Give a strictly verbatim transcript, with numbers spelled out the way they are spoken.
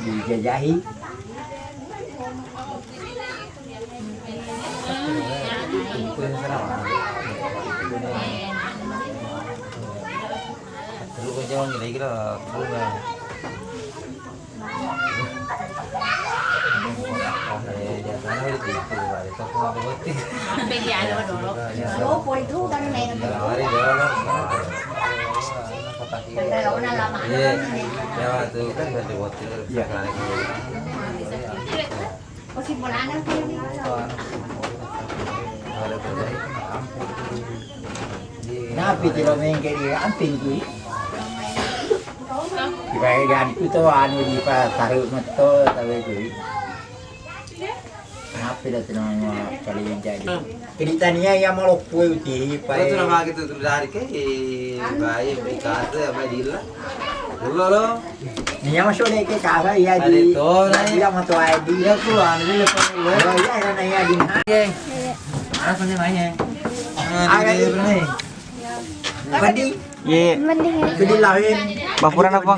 Dijajahi. Terus kau jangan gila-gila, bunga. Napi tiro mengke di amping kui. Dipaegantu to anu dipataru metto tawe kui. Nappi da tenang paling jadi. Kedi tania iya maloppo uti pae. Betul nama gitu tuh dari ke baik dikata apa dilla. Dulu lo. Nia masuk deh ke kasa iya di. Iya mau tuai di. Iya tuh anu di depan lo. Oh iya karena iya di. Iya. Rasanya banyak. Ada di. Padi. Iya. Padi lain. Bapuran apa?